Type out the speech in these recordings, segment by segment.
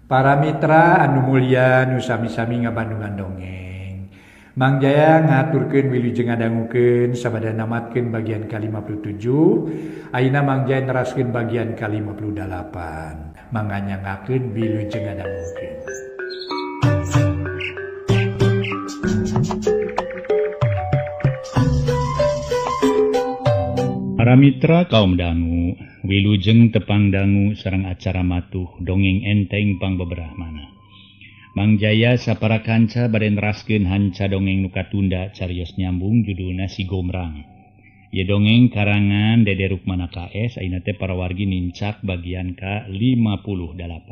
Para mitra anu mulya nu sami-sami ngabandungan dongeng. Mang Jaya ngaturkeun wilujeng ngadangukeun sabada namatkeun bagian ka-57. Ayeuna Mang Jaya neraskeun bagian ka-58. Manganyangakeun wilujeng ngadangukeun. Para mitra kaum dangu, wilujeng tepang dangu sareng acara matuh dongeng enteng pangbeberahmana. Mang Jaya sapara kanca bade neraskeun hanca dongeng nu katunda carios nyambung judulna Si Gombrang. Ieu dongeng karangan Dede Rukmana KS, ayeuna teh para wargi nincak bagian ka-58.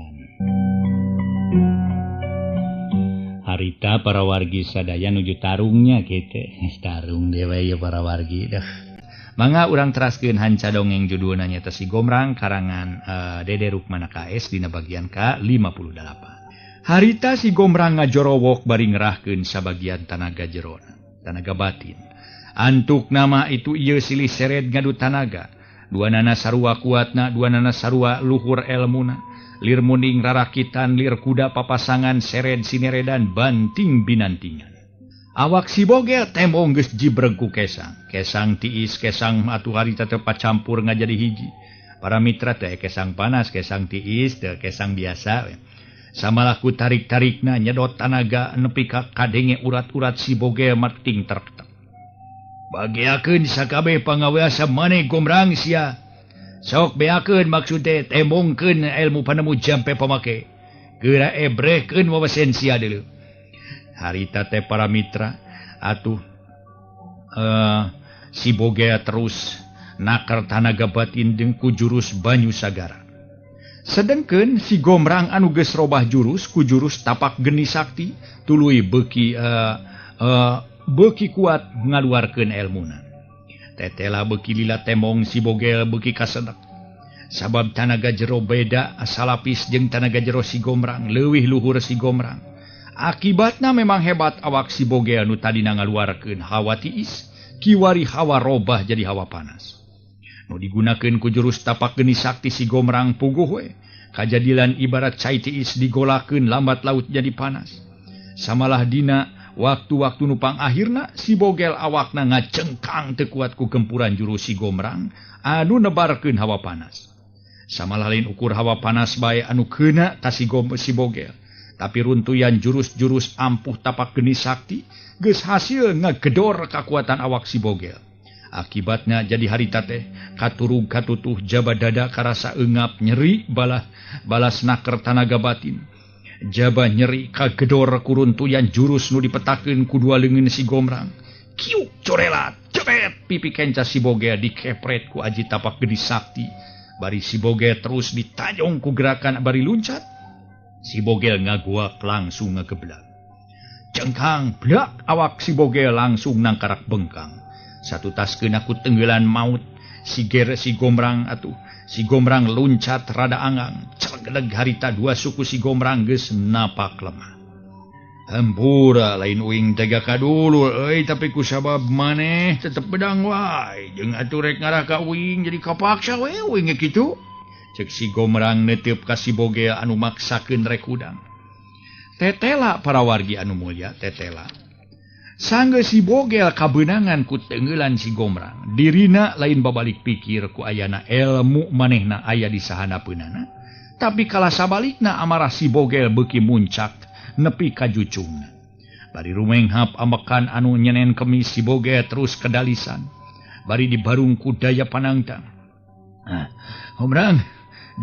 Harita para wargi sadaya nuju tarungnya kitu. Tarung dewe ieu para wargi dah. Mangga urang teraskeun hanca dongeng judulna nyaeta Si Gombrang karangan Dede Rukmana KS dina bagian ka-58. Harita si Gombrang ngajorowok bari ngerahkeun sabagian tanaga jerona, tanaga batin. Antuk nama itu ieu silih seret ngadu tanaga. Dua nana sarua kuatna, dua nana sarua luhur elmuna. Lir muning rarakitan, lir kuda papasangan seret sineredan banting binantingan. Awak si Bogel tembong geus jibreg ku kesang. Kesang tiis, kesang atuh harita teh pacampur ngajadi hiji. Para mitra teh kesang panas, kesang tiis, teh kesang biasa. Samalah ku tarik-tarikna nyedot tanaga nepi ka kadenge urat-urat si Bogel mating terketek. Bageakeun sakabeh pangaweasa maneh Gombrang sia. Sok beakeun maksud teh tembongkeun ilmu panemu jampe pamake. Geura ebrehkeun wawasen sia deuleu. Harita teh para mitra atuh si Bogel terus nakar tanaga batin jeung ku jurus Banyu Sagara. Sedengkeun si Gombrang anu geus robah jurus ku jurus tapak geni sakti tuluy beuki beuki kuat ngaluarkeun elmuna. Tetela beuki lila tembong si Bogel beuki kasedak. Sabab tanaga jero beda salapis jeung tanaga jero si Gombrang leuwih luhur si Gombrang. Akibatna memang hebat awak si Bogel nu tadina ngaluarkeun hawa tiis, kiwari hawa robah jadi hawa panas. Nu digunakeun ku jurus tapak geni sakti si Gombrang puguh we. Kajadilan ibarat cai tiis digolakeun lambat laut jadi panas. Samalah dina waktu-waktu nu pangakhirna si Bogel awakna ngacengkang teu kuat ku gempuran jurus si Gombrang anu nebarkeun hawa panas. Samalah lain ukur hawa panas bae anu keuna ka si Bogel. Tapi runtuyan jurus-jurus ampuh tapak geni sakti geus hasil ngagedor kakuatan awak si Bogel. Akibatnya jadi harita teh katurug katutuh jaba dada karasa eungap nyeri balah balas naker tanaga batin. Jaba nyeri kagedor kuruntuyan jurus nu dipetakeun ku dua leungeun si Gombrang. Kiuk corelat cepet pipi kenca si Bogel dikepret ku aji tapak geni sakti. Bari si Bogel terus ditajong ku gerakan bari luncat. Si Bogel ngaguak langsung ngegeblak. Cengkang blak awak si Bogel langsung nangkarak bengkang. Satu tas kena ku tenggelan maut si ger si Gombrang atuh. Si Gombrang luncat rada angang. Celegleg harita dua suku si Gombrang geus napak lemah. Hampura lain uing tega kadulur euy tapi ku sabab maneh tetep bedang wae jeung atuh rek ngarah ka uing jadi kapaksa we uing ge kitu. Cek si Gombrang neteup ka si Bogel anu maksakeun rek hudang. Tetela para wargi anu mulya tetela. Sanggeus si Bogel kabeunangan ku teungeulan si Gombrang. Dirina lain babalik pikir ku ayana elmu manehna aya di sahanapeunana. Tapi kalah sabalikna amarah si Bogel beuki muncak nepi ka jucungna. Bari rumenghap ambekan anu nyenen kemis si Bogel terus kedalisan. Bari dibarung ku daya panangtang. Ah, Gombrang,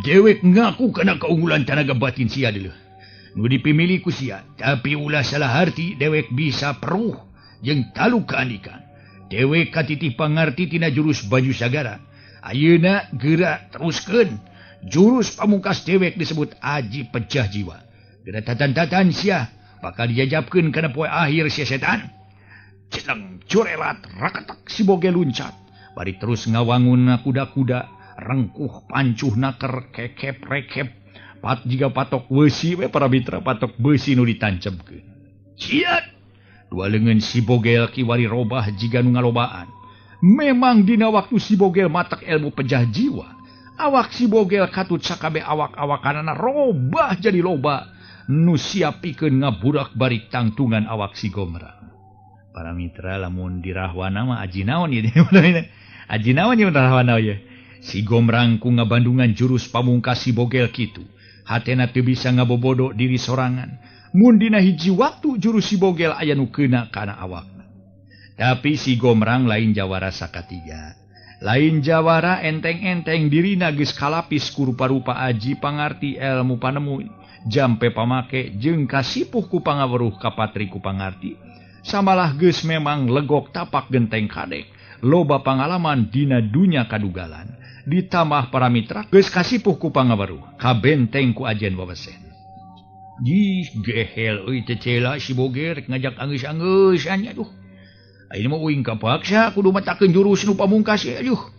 dewek ngaku kana keunggulan tanaga batin sia deuleu. Nu dipimili ku sia, tapi ulah salah harti dewek bisa peruh jeung talu kaandikan. Dewek katitih pangarti tina jurus Banyu Sagara. Ayeuna geura teruskeun. Jurus pamungkas dewek disebut Aji Pejah Jiwa. Geura tatan-tatan sia bakal dijajabkeun kana poe akhir sia setan. Celeng corelat rakatak si Bogel luncat. Bari terus ngawangun kuda-kuda rengkuh pancuh naker kekep rekep pat jiga patok besi we para mitra patok besi nu ditancapkeun. Ciat dua leungeun si Bogel kiwari robah jiga nu ngalobaan. Memang dina waktu si Bogel matak ilmu pejah jiwa Awak si Bogel katut sakabe awak-awakanana robah jadi loba nu siap pikeun ngaburak barik tangtungan awak si Gombrang. Para mitra lamun dirahwana mah aji naon ieu aji naon ieu rahwana ieu. Si Gombrang ku ngabandungan jurus pamungkas si Bogel kitu. Hatena teu bisa ngabobodo diri sorangan. Mun dina hiji waktu jurus si Bogel aya nu keuna kana awakna. Tapi si Gombrang lain jawara sakatiga. Lain jawara enteng-enteng dirina geus kalapis ku rupa-rupa aji pangarti ilmu panemu jampe pamake jeung kasipuh ku pangaweruh kapatri ku pangarti. Samalah geus memang legok tapak genteng kadek, loba pangalaman dina dunya kadugalan. Ditambah para mitra geus kasipuh ku pangaweruh, kabenteng ku ajian wawesen. Jih gehel euy teh cela si Bogel rek ngajak anggeus-anggeusan aduh. Ayeuna mah uing kapaksa kudu matakeun jurus nu pamungkas aduh.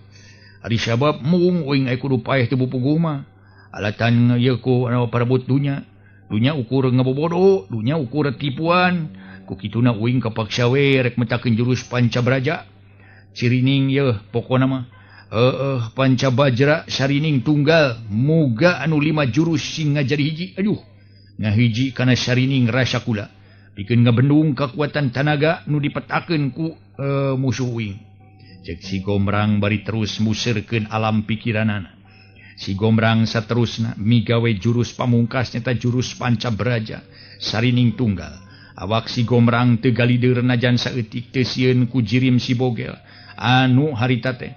Ari sabab mung uing aya kudu paeh teu puguh mah. Alatan ieu ku parebut dunya. Dunya ukur ngabobodo, dunya ukur tipuan. Ku kituna uing kapaksa we rek metakeun jurus Pancabraja. Cirining yeuh pokona mah. Heeh Pancabajra sarining tunggal muga anu 5 jurus sing ngajadi hiji aduh. Ngahiji kana sarining rasa kula. Pikeun ngabendung kakuatan tanaga nu dipetakeun ku musuh uing. Cek si Gombrang bari terus museurkeun alam pikiranana. Si Gombrang saterusna migawe jurus pamungkas nyata jurus Pancabraja sarining tunggal. Awak si Gombrang teu galider najan saeutik teu sieun ku jirim si Bogel anu harita teh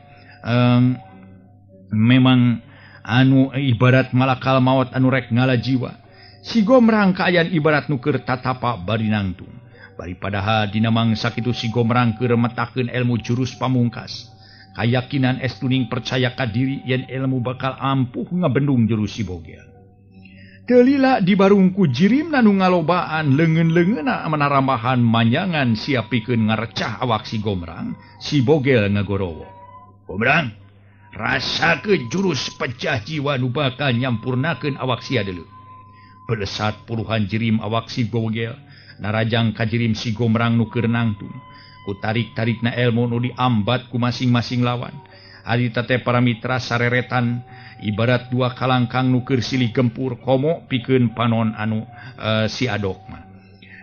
memang anu ibarat malakal maot anu rek ngala jiwa. Si Gombrang kaayaan ibarat nu keur tatapa bari nangtung. Bari padahal dina mangsa kitu si Gombrang keur metakeun ilmu jurus pamungkas. Kayakinan estuning percaya ka diri yen ilmu bakal ampuh ngabendung jurus si Bogel. Teu lila dibarungku jirimna nu ngalobaan leungeun-leungeunna manarambahan manyangan siap pikeun ngarecah awak si Gombrang, si Bogel ngagorowo. Gombrang, rasakeun jurus pecah jiwa nu bakal nyampurnakeun awak sia deuleu. Belesat puluhan jirim awak si Bogel, narajang ka jirim si Gombrang nu keur nangtung. Ku tarik-tarikna ilmu nu diambat ku masing-masing lawan. Harita teh para mitra sareretan ibarat dua kalangkang nu keur silih gempur komo pikeun panon anu si Adok mah.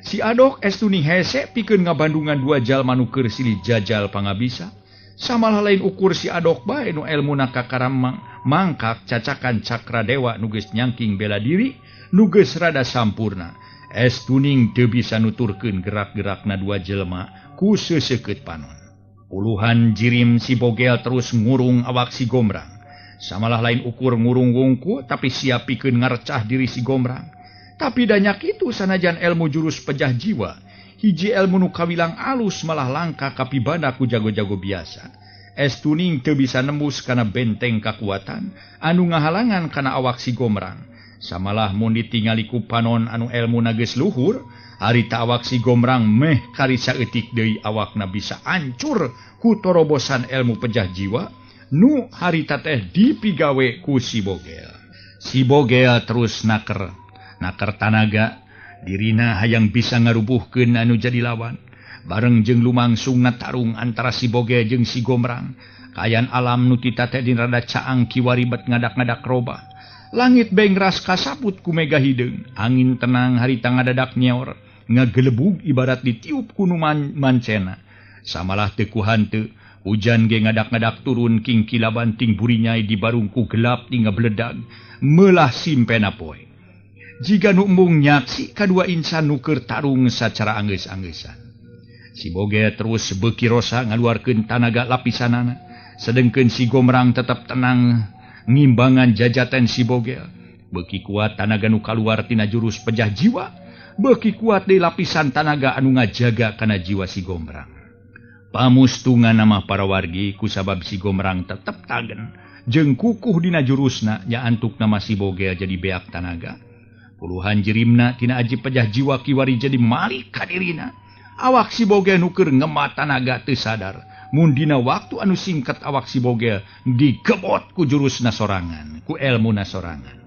Si Adok estuning hese pikeun ngabandungan dua jalma nu keur silih jajal pangabisa. Samalah lain ukur si Adok bae nu elmuna kakaram mangkak cacakan cakra dewa nu geus nyangking bela diri nu geus rada sampurna. Estuning teu bisa nuturkeun gerak-gerakna dua jelema ku seusekeut panon. Puluhan jirim si Bogel terus ngurung awak si Gombrang. Samalah lain ukur ngurung wungku tapi siap pikeun ngarecah diri si Gombrang. Tapi danyak itu sanajan ilmu jurus pejah jiwa, hiji ilmu nu kawilang alus malah langka kapibana ku jago-jago biasa. Estuning teu bisa nembus kana benteng kakuatan anu ngahalangan kana awak si Gombrang. Samalah mun ditingali ku panon anu elmuna geus luhur, harita awak si Gombrang meh kari saeutik deui awakna bisa ancur ku torobosan ilmu pejah jiwa nu harita teh dipigawe ku si Bogel. Si Bogel terus naker, naker tanaga dirina hayang bisa ngarubuhkeun anu jadi lawan. Bareng jeung lumangsungna tarung antara si Bogel jeung si Gombrang. Kaayaan alam nu tita teh dina rada caang kiwari bet ngadak-ngadak robah. Langit bengras kasaput ku mega hideung, angin tenang harita ngadadak nyeor, ngagelebug ibarat ditiup ku nu mancena. Samalah teu ku hanteu, hujan ge ngadak-ngadak turun kingkilaban ting burinyai di barungku gelap tinggal beledag, meulah simpena poe. Jiga nu embung nyaksi kadua insan nu keur tarung sacara anggeus-anggeusan. Si Bogel terus beuki rosa ngaluarkeun tanaga lapisanana, sedengkeun si Gombrang tetep tenang ngimbangan jajaten si Bogel. Beuki kuat tanaga nu kaluar tina jurus pejah jiwa, beuki kuat deui lapisan tanaga anu ngajaga kana jiwa si Gombrang. Pamustungan mah para wargi kusabab si Gombrang tetep tagen jeung kukuh dina jurusna nya antukna mah si Bogel jadi beak tanaga. Puluhan jirimna tina aji pejah jiwa kiwari jadi malik ka dirina. Awak si Bogel nu keur ngema tanaga teu sadar mun dina waktu anu singkat awak si Bogel digebot ku jurusna sorangan, ku elmuna sorangan.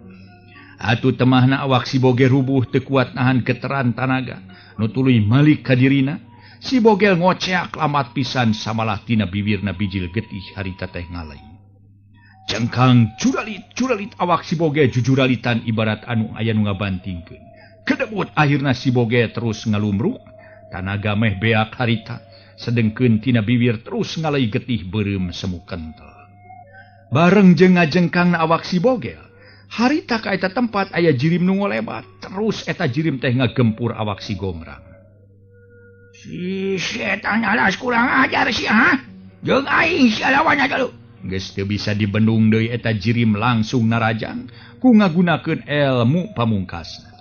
Atuh temahna awak si Bogel rubuh teu kuat nahan geteran tanaga nu tuluy malik ka dirina. Si Bogel ngoceak lamat pisan samalah tina bibirna bijil getih harita teh ngalai. Cengkang curalit-curalit awak si Bogel jujuralitan ibarat anu aya nu ngabantingkeun. Kedebut akhirna si Bogel terus ngalumruk, tanaga meh beak harita, sedengkeun tina bibir terus ngalai getih beureum semu kental. Bareng jeung ngajengkangna awak si Bogel, harita ka eta tempat aya jirim nu ngolebat, terus eta jirim teh ngagempur awak si Gomrang. Si setan alas kurang ajar sia, ha? Jeung aing sia lawan aja lu. Geus teu bisa dibendung deui eta jirim langsung narajang ku ngagunakeun elmu pamungkasna.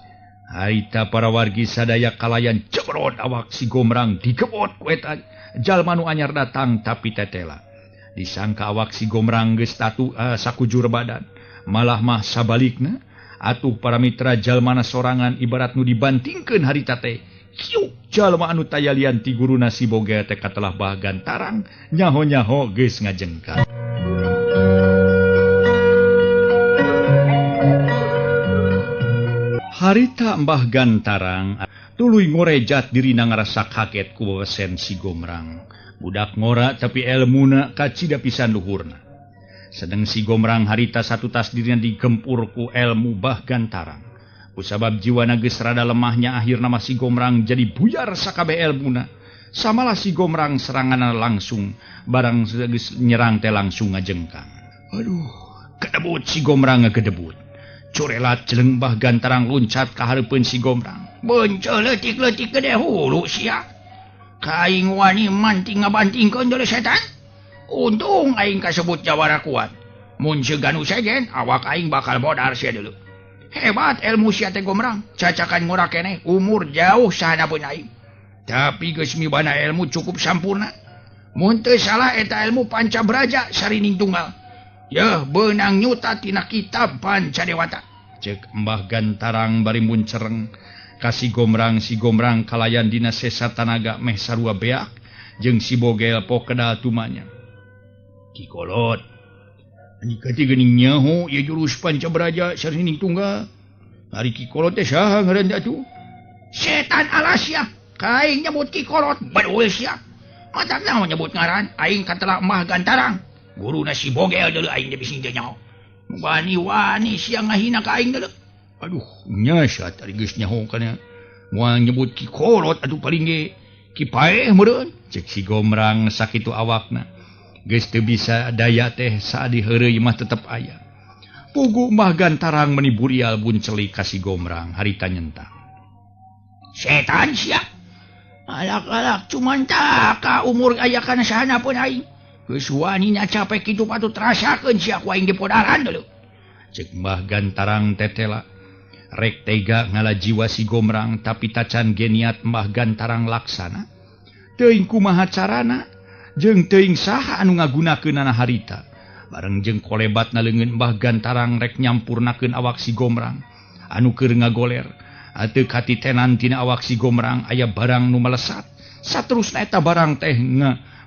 Harita para wargi sadaya kalayan cebrot awak si Gomrang digebot ku eta jalma nu anyar datang tapi tetela. Disangka awak si Gomrang geus tatu sakujur badan, malah mah sabalikna atuh para mitra jalmana sorangan ibarat nu dibantingkeun harita teh. Kiuk jalma anu tayalian ti guruna si Bogel teh katelah Bah Gantarang nyaho-nyaho geus ngajengkang. Harita Mbah Gantarang tuluy ngorejat dirina ngarasa kaget ku wewesen si Gomrang. Budak ngora tapi elmuna kacida pisan luhurna. Sedeng si Gomrang harita satutas dirina digempur ku elmu Bah Gantarang. Kusabab jiwana geus rada lemahnya akhirna mah si Gomrang jadi buyar sakabeh elmuna. Samalah si Gomrang seranganna langsung barang geus nyerang teh langsung ngajengkang. Aduh, kedebut si Gomrang ngagedebut. Corelat jeleng Bah Gantarang loncat ka hareupeun si Gomrang. Beunceul leutik-leutik gede hulu sia. Ka aing wani manting ngabantingkeun deuleu setan. Untung aing kasebut jawara kuat. Mun seuganu sejen awak aing bakal modar sia deuleu. Hebat ilmu sia teh Gomrang, cacakan ngora keneh umur jauh sahana pun aing. Tapi geus mibana ilmu cukup sampurna. Mun teu salah eta ilmu Panca Braja Sarining Tunggal. Yeuh beunang nyuta tina kitab Panca Dewata. Ceuk Mbah Gantarang bari muncereng ka si Gomrang, si Gomrang kalayan dina sesa tanaga meh sarua beak jeung si Bogel pokedal tumanya. Ki Kolot, ani kati geuning nyaho ieu jurus Panca Braja Sarining Tunggal. Ari Ki Kolot teh saha ngaran teh atuh? Setan alas sia, ka aing nyebut Ki Kolot bedul sia. Matak naon nyebut ngaran, aing katelah Mbah Gantarang. Guruna si Bogel deuleu aing teh bisi teu nyaho. Wani-wani sia ngahina ka aing deuleu. Aduh, nya sia tadi geus nyaho kana. Moal nyebut Ki Kolot atuh paling ge Ki Paeh meureun. Ceuk si Gomrang sakitu awakna. Geus teu bisa daya teh saadi heureuy mah tetep aya. Pugu Mbah Gantarang meni burial buncelik ka si Gomrang harita nyentak. Setan sia. Alak-alak cuman tak ka umur aya kana sahana pun aing. Geus wanina capek kitu patut rasakeun sia ku aing dipodaran deuleu. Ceuk Mbah Gantarang tetela. Rek tega ngala jiwa si Gomrang tapi tacan geniat Mbah Gantarang laksana. Teuing kumaha carana jeung teuing saha anu ngagunakeunana harita. Bareng jeung kolebatna leungeun Mbah Gantarang rek nyampurnakeun awak si Gomrang anu keur ngagoler. Ateu katitenan tina awak si Gomrang aya barang nu melesat. Saterusna eta barang teh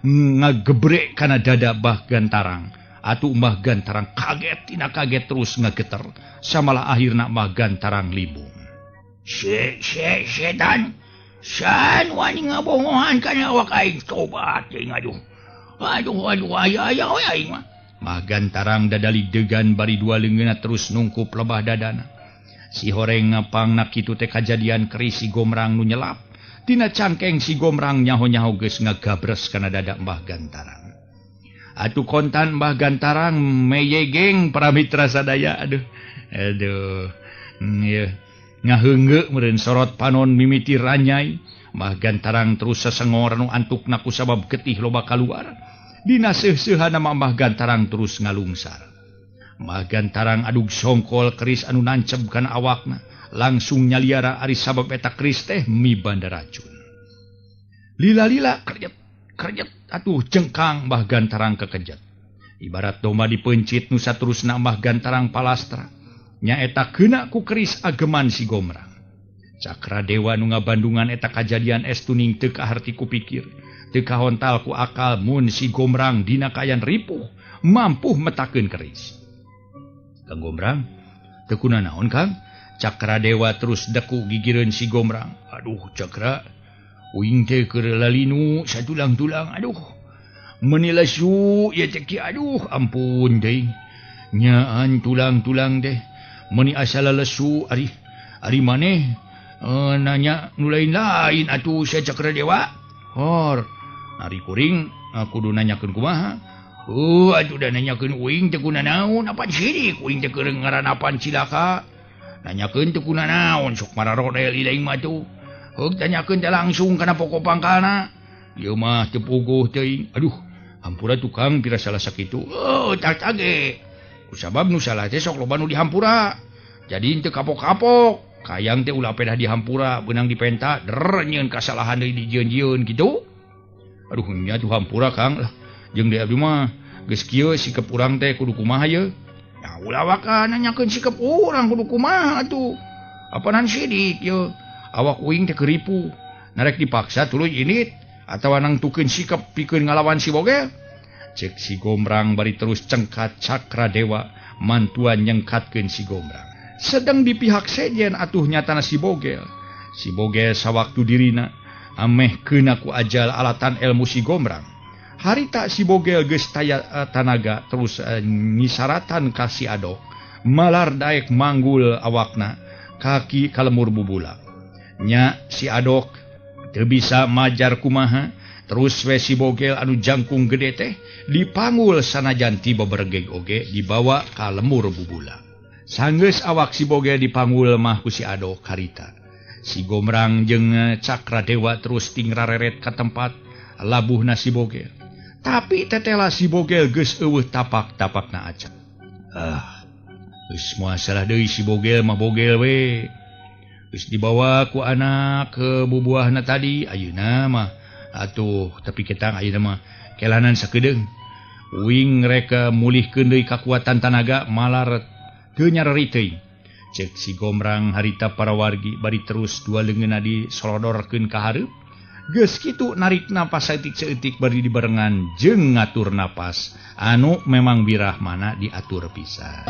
ngagebrek kana dada Mbah Gantarang. Atuh Mbah Gantarang kaget tina kaget terus ngageter. Samalah akhirna Mbah Gantarang limbung. Setan. San wani ngabongohan kana awak aing tobat deui aduh. Aduh aduh aya aya we aing mah. Mbah Gantarang dadali degan bari dua leungeunna terus nungkup lebah dadana. Si horeng ngapangna kitu teh kajadian keris si Gomrang nu nyelap. Tina cangkeng si Gomrang nyaho-nyaho geus ngagabres kana dada Mbah Gantarang. Atuh kontan Mbah Gantarang meyegeng para mitra sadaya aduh. Aduh. Ieu ngaheunggeuk meureun sorot panon mimiti ranyai. Mbah Gantarang terus sesengor nu antukna kusabab getih loba kaluar. Dina seuh-seuhana Mbah Gantarang terus ngalungsar. Mbah Gantarang adug songkol keris anu nancep kana awakna. Langsung nyaliara ari sabab eta keris teh mibanda racun. Lila-lila kerjet kerjet atuh jengkang Mbah Gantarang kekejet. Ibarat domba dipencit nu saterusna Mbah Gantarang palastra. Nyaeta keuna ku keris ageman si Gomrang. Cakra Dewa nu ngabandungan eta kajadian estuning teu kaharti ku pikir, teu kahontal ku akal mun si Gomrang dina kaayaan ripuh mampu metakeun keris. Kang Gomrang, teu kunanaon Kang? Cakra Dewa terus deku gigireun si Gomrang. Aduh Cakra, uing teh keur lalinu satulang-tulang aduh. Meni lesu ieu teh ki aduh ampun deui. Nyaan tulang-tulang deh meuni asa lelesu ari ari maneh nanya nu lain-lain atuh sia Cakra Dewa. Hor ari kuring kudu nanyakeun kumaha? Atuh da nanyakeun uing teu kuna naon apan sirik uing teh keur ngaranapan cilaka. Nanyakeun teu kuna naon sok mararodel ieu mah tuh. Heug tanyakeun teh langsung kana pokok pangkalna. Ieu mah teu puguh teuing. Aduh, hampura tukang pira salah sakitu. Oh, tak tage. Kusabab nu salah teh sok loba nu dihampura. Jadi teu kapok-kapok. Kayang teh ulah pedah dihampura, beunang dipenta, der nyieun kasalahan deui dijieun-jieun kitu. Aduh, nya tuh hampura Kang lah. Jeung deui abdi mah geus kieu sikep urang teh kudu kumaha ye? Ya ulah waka nanyakeun sikep urang kudu kumaha atuh. Apanan sidik ye? Awak uing teh keripu. Narek dipaksa tuluy init atawa nangtukeun sikep pikeun ngalawan si Bogel. Cek si Gombrang bari terus cengkat Cakra Dewa mantuan nyengkatkeun si Gombrang. Sedang di pihak sejen atuh nyatana si Bogel. Si Bogel sawaktu dirina ameh keuna ku ajal alatan ilmu si Gombrang. Harita si Bogel geus taya tanaga terus nyisaratan ka si Adok. Malar daek manggul awakna kaki kalemur bubula. Nya si Adok teu bisa majar kumaha. Terus we si Bogel anu jangkung gede teh dipanggul sanajan ti bebergeg oge dibawa ka lemur bubula. Sanggeus awak si Bogel dipanggul mah ku si Adok harita. Si Gombrang jeung Cakra Dewa terus tingrareret ka tempat labuhna si Bogel. Tapi tetela si Bogel geus eueuh tapak-tapakna acan. Ah, geus moal salah deui si Bogel mah Bogel we. Geus dibawa ku anak ke bubuahna tadi ayeuna mah atuh tapi ketang ayeuna mah kelanan sakedeung. Uing rek mulihkeun deui kakuatan tanaga malar teu nyareri teuing. Cek si Gombrang harita para wargi bari terus dua leungeunna disolodorkeun ka hareup. Geus kitu narik napas saeutik-saeutik bari dibarengan jeung ngatur napas anu memang birahmana diatur pisan.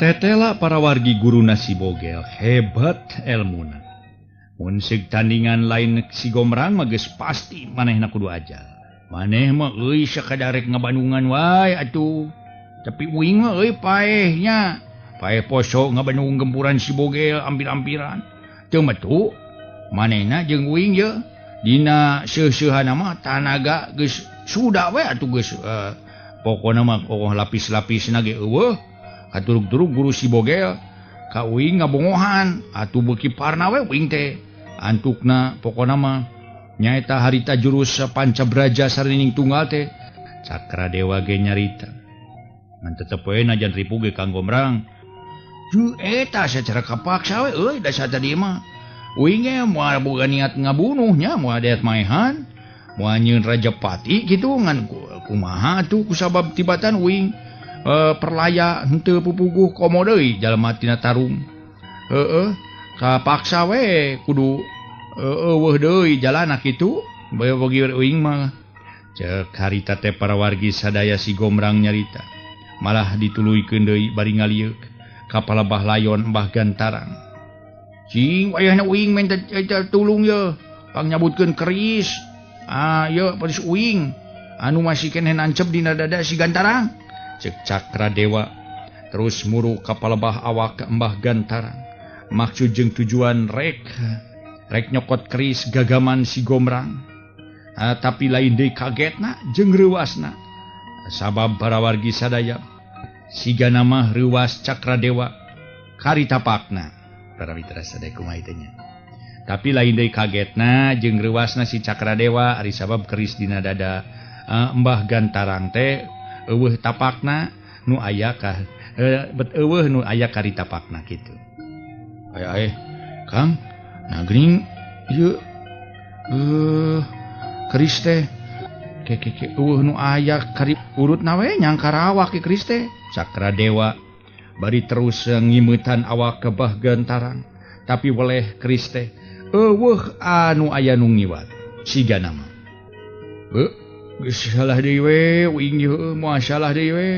Tetela para wargi guruna si Bogel hebat elmuna. Mun seug tandingan lain si Gombrang mah geus pasti manehna kudu ajal. Maneh mah euy sakadarek ngabandungan wae atuh. Tapi uing mah euy paeh nya. Paeh poso ngabandung gempuran si Bogel ampir-ampiran. Teu metu manehna jeung uing ye dina seuseuhana mah tanaga geus sudah we atuh geus pokona mah kokoh lapis-lapisna ge eueuh. Katurug-turug guru si Bogel ka uing ngabongohan atuh beuki parna we uing teh. Antukna pokona mah nyaeta harita jurus Panca Braja Sarining Tunggal teh. Cakra Dewa ge nyarita. Ngan tetep we najan ripu ge Kang Gombrang. Ju eta secara kapaksa we euy da tadi mah. Uing ge moal boga niat ngabunuh nya, moal daet maehan, moal nyieun rajapati kitu ngan kumaha atuh kusabab tibatan uing perlaya henteu pupuguh komo deui jalma tina tarung. Heeh, kapaksa we kudu eueuh deui jalana kitu bae bagi uing mah. Ceuk harita teh para wargi sadaya si Gombrang nyarita. Malah dituluykeun deui bari ngalieuk ka palebah layon Mbah Gantarang. Cing wayahna uing menta tulung ye pangnyabutkeun keris. Ah ye peris uing anu masih keneh nancep dina dada si Gantarang. Cek Cakra Dewa terus muru ka palebah awak Mbah Gantarang. Maksud jeung tujuan rek nyokot keris gagaman si Gombrang. Tapi lain deui kagetna jeung reuasna. Sabab para wargi sadaya sigana mah reuas Cakra Dewa kari tapakna. Para mitra sadaya kumaha teh nya. Tapi lain deui kagetna jeung reuasna si Cakra Dewa ari sabab keris dina dada Mbah Gantarang teh eueuh tapakna nu aya ka bet eueuh nu aya kari tapakna kitu. Aya Kang, nah geuning ieu keris teh ke eueuh nu aya kari urutna we nyangkarawak ke keris teh. Cakra Dewa bari terus ngimeutan awak ke Mbah Gantarang tapi weleh keris teh eueuh anu aya nu ngiwat sigana mah. Beuh, geus salah deui we uing ieu moal salah deui we.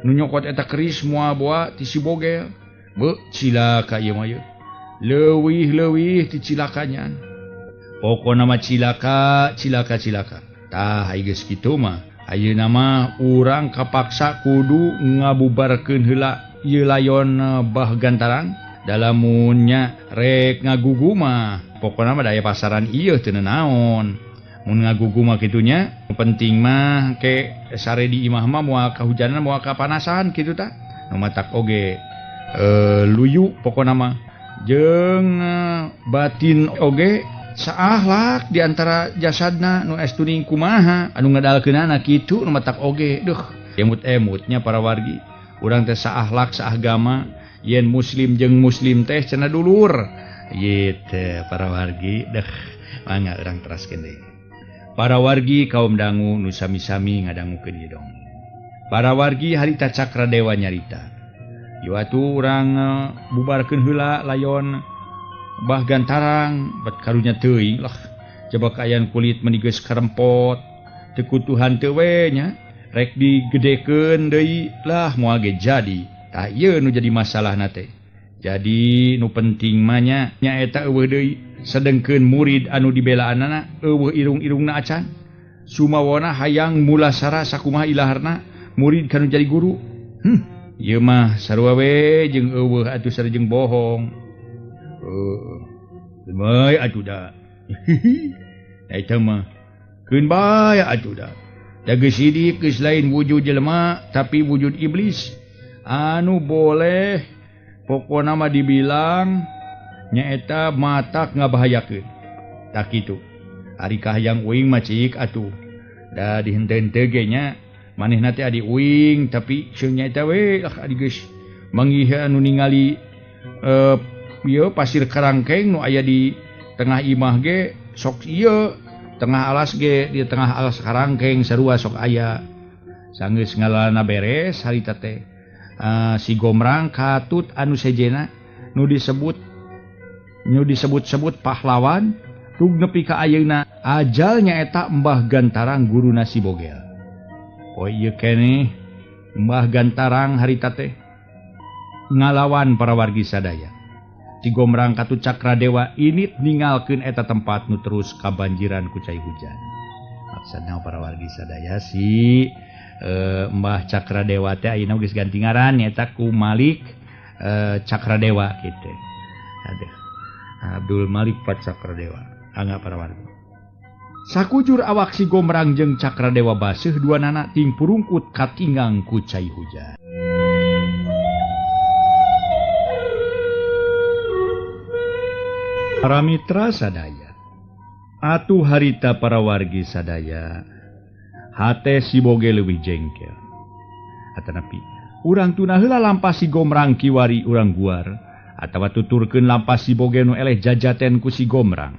Nu nyokot eta keris moal boa ti si Bogel. Beuh, cilaka ieu mah ieu. Leuwih-leuwih ti cilakanya. Pokona mah cilaka, cilaka, cilaka. Tah, geus kitu mah. Ayeuna mah urang kapaksa kudu ngabubarkeun heula ieu layon Bah Gantarang dalamunnya rek ngagugu mah pokona mah daya pasaran ieu teu naon. Mun ngagugu mah kitunya penting mah ke sare di imah mah moal kahujanan moal kapanasan kitu tah. Nu matak oge luyu pokona mah jeung batin oge saahlak di antara jasadna nu estuning kumaha anu ngadalkeunana kitu nu matak oge duh emut-emutnya para wargi urang teh saahlak saagama yen muslim jeung muslim teh cenah dulur gitu para wargi deh mangga urang teraskeun deui para wargi kaum dangu nu sami-sami ngadangukeun ieu dong para wargi harita Cakradewa nyarita ieu atuh urang bubarkeun heula layon Bah Gantarang bet karunya teuing lah coba kaayaan kulit meni geus karempot teu kutuhan teu we nya rek digedekeun deui lah moal ge jadi tah ieu nu jadi masalahna teh jadi nu penting mah nya nyaeta eueuh deui sedengkeun murid anu dibelaanana eueuh irung-irungna acan sumawona hayang mulasara sakumaha ilaharna murid kanu jadi guru ieu mah sarua we jeung eueuh atuh sareng bohong. Bae atuh da. Eta mah keun bae atuh da. Da geus sidik geus lain wujud jelema tapi wujud iblis. Anu boleh pokona mah dibilang nyaeta matak ngabahayakeun. Tah kitu. Ari kahayang uing mah cik atuh. Da dihenteu-henteu ge nya manehna teh adi uing tapi seung nyaeta we lah adi geus manggih anu ningali ieu pasir karangkeng nu aya di tengah imah ge sok ieu tengah alas ge di tengah alas karangkeng sarua sok aya sanggeus ngalalana beres harita teh si Gomrang katut anu sejena nu disebut-sebut pahlawan tug nepi ka ayeuna ajal nyaeta Mbah Gantarang guruna si Bogel. Oh ieu keneh Mbah Gantarang harita teh ngalawan para wargi sadaya. Si Gomrang katut Cakradewa init ningalkeun eta tempat nu terus kabanjiran ku cai hujan. Maksudna para wargi sadaya si Mbah Cakradewa teh ayeuna geus ganti ngaran nyaeta ku Malik Cakradewa kitu. Aduh. Abdul Malik Pat Cakradewa. Angga para wargi. Sakujur awak si Gomrang jeung Cakradewa baseuh dua nana ting purungkut katinggang ku cai hujan. Para mitra sadaya, atuh harita para wargi sadaya, hate si Boge leuwih jengkel. Atanapi urang tuna heula lampah si Gomrang kiwari urang guar, atawa tuturkeun lampah si Boge nu eleh jajaten ku si Gomrang.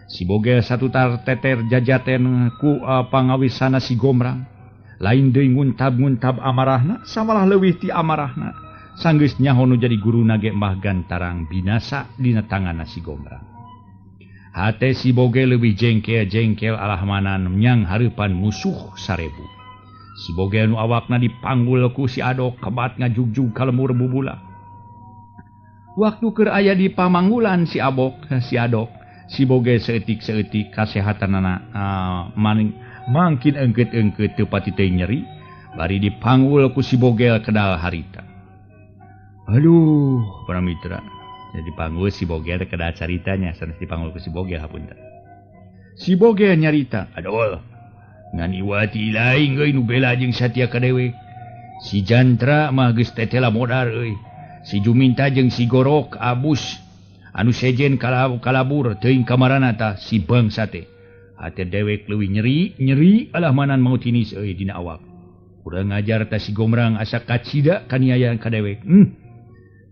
Si Boge satutar teter jajaten ku pangawisana si Gomrang, lain deui nguntab-nguntab amarahna, samalah leuwih ti amarahna. Sanggeus nyaho nu jadi guruna ge Mbah Gantarang binasa dina tanganna si Gomrang. Hate si Boge leuwih jengkel-jengkel alahmanan nyang hareupan musuh sarebu. Si Boge nu awakna dipanggul ku si Adok kebat ngajugjug ka lemur bubula. Waktu keur aya di pamanggulan si Abok, si Adok, si Boge saeutik-saeutik kasehatanana mangkin engkeut-engkeut teu pati teu nyeri, bari dipanggul ku si Bogel kedal harita. Aduh, para mitra. Jadi panggul si Bogel kedal caritanya, sanes dipanggul ku si Bogel hapunten. Si Bogel nyarita, aduh, ngan iwati lain euy nu bela jeung satia ka dewek. Si Jantra mah geus tetela modar euy. Si Juminta jeung si Gorok abus anu sejen kalabur teuing kamarana tah si bangsa teh. Hate dewek leuwih nyeri, nyeri alah manan mau tinis euy dina awak. Urang ngajar tah si Gomrang asa kacida kaniayaan ka dewek.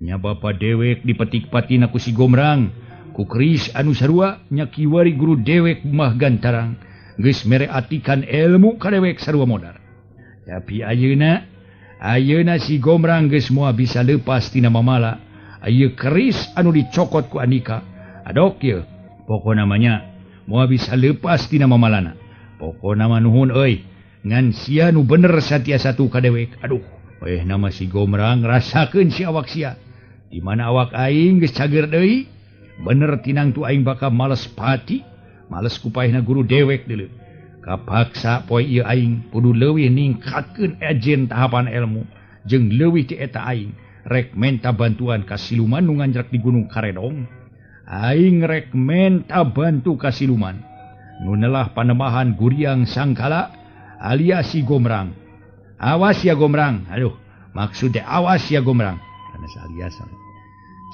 Nya bapa dewek dipetik patina ku si Gomrang, ku keris anu sarua nya kiwari guru dewek Mbah Gantarang geus mere atikan ilmu ka dewek sarua modar. Tapi ayeuna si Gomrang geus moal bisa leupas tina mamala. Ieu keris anu dicokot ku Andika. Adok ieu pokona mah nya moal bisa leupas tina mamalana. Pokona mah nuhun euy ngan sia nu bener satia satu ka dewek. Aduh, weh nama si Gomrang rasakeun si awak sia. Di mana awak aing geus cager deui, bener tinang tu aing bakal males pati, males ku paehna guru dewek deuleu. Kapaksa poe ieu aing kudu leuwih ningkatkeun ejen tahapan ilmu jeung leuwih ti eta aing rek menta bantuan ka siluman nu nganjrek di Gunung Karedong. Aing rek menta bantu ka siluman nu nelah panembahan Guriang Sangkala alias si Gomrang. Awas ya Gomrang. Aduh, maksudnya awas ya Gomrang. Sanes alias.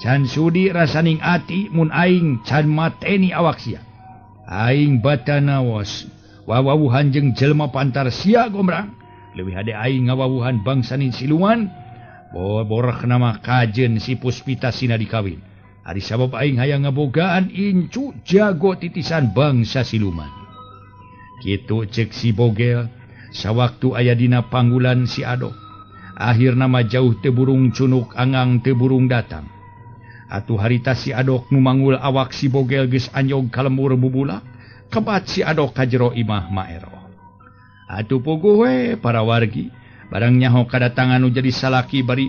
Can sudi rasaning ati mun aing can mateni awak sia. Aing batana was wawawuhan jeung jelema pantar sia Gomrang. Leuwih hade aing ngawawuhan bangsanin siluman. Borok nama kajen si Puspita Sina dikawin. Ari sabab aing hayang ngabogaan incu jago titisan bangsa siluman. Kitu cek si Bogel sawaktu aya dina panggulan si Adok. Akhirna mah jauh teu burung cunuk angang teu burung datang. Atuh harita si Adok nu mangul awak si Bogel geus anyog ka lembur bubulak, kebat si Adok ka jero imah Maero. Atuh puguh we para wargi, barang nyaho kadatangan nu jadi salaki bari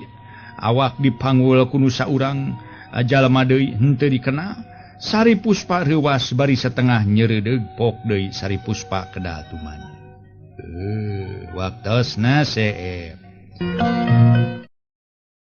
awak dipanggul ku nu saurang jalma deui henteu dikenal. Sari Puspa reuwas bari setengah nyeureudeuh pok deui Sari Puspa kedal tuman. Waktosna seep.